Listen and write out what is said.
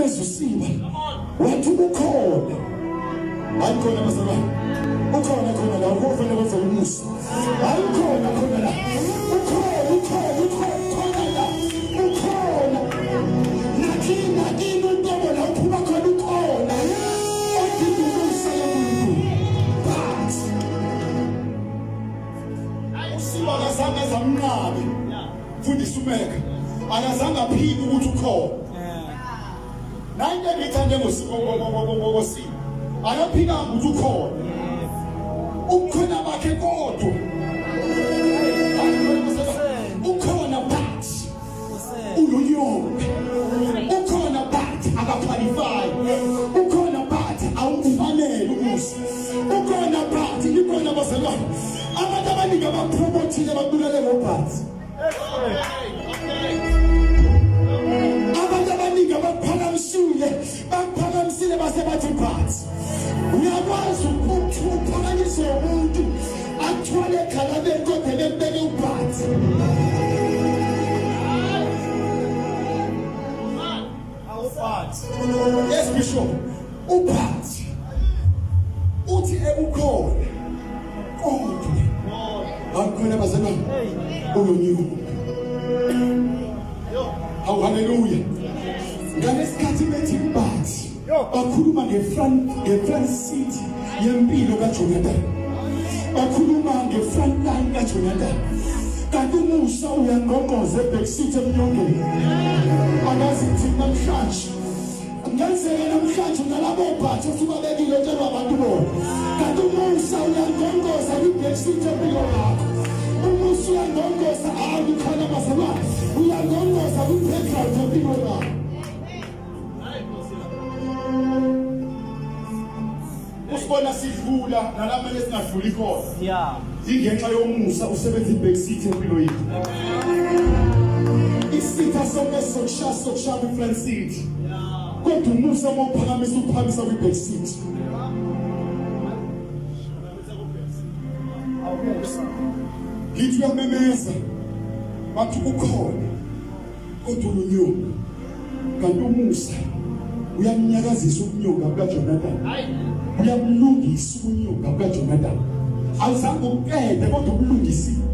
Wamemeza uSiba wathi ukhona. Hayi khona bazalwane, ukhona khona la, ukhona kwenza umusa. Hayi ukhona khona la, ukhona ukhona ukhona khona la, ukhona nakini nakini uqobo la uphuma khona ukhona odinga umusa kaNkulunkulu. But uSiba akazange azamnqabe mfundisi uMeka akazange aphike ukuthi ukhona. Nayi into engiyithande ngosiko akaphikanga ukuthi ukhona. Ubukhona bakhe kodwa ukhona but ulunyoka ukhona but akaqualify ukhona but awumfanele umusa ukhona but likhona bazalwane abantu abaningi abapromothile babulale ngobhathi. Abantu abaningi abaphakamisile baphakamisile base bathi phansi. Uyakwazi ukuthi uphakamise umuntu athwale ekhalabeni kodwa bembeke uphansi. Awuphathi. Yes Bishop. Uphathi. Uthi ekukhona kodwa akukhona bazalwane ulonyuka. Hawu haleluya. Ngalesikhathi bethi bathi bakhuluma ngefront ngefront seat yempilo kaJonathan. Bakhuluma ngefront line kaJonathan. Kanti umusa uyangqongqoza eback seat emnyongeni. Angazi ngithini namhlanje. Kungenzeka namhlanje nalabo bhathi osubabekile otshelwa abantu bona. Kanti umusa uyangqongqoza kwi-back seat empilo yakho. Umusa uyangqongqoza hayi khona bazalwane. Uyangqongqoza kwi-background yempilo yakho. Usibona sidlula nalamanye singadluli khona. Yeah. Ingenxa yomusa usebenza i-back seat empilo yethu. Isitha sonke sokushaya sokushaya kwi-front seat. Kodwa umusa uma uphakamisa uphakamisa kwi-back seat. Ngithi uyamemeza bathi ukhona kodwa ulunyuka kanti umusa uyamnyakazisa ukunyuka kukaJonathan uyamlungisa ukunyuka kukaJonathan awuzange umqede kodwa umlungisile.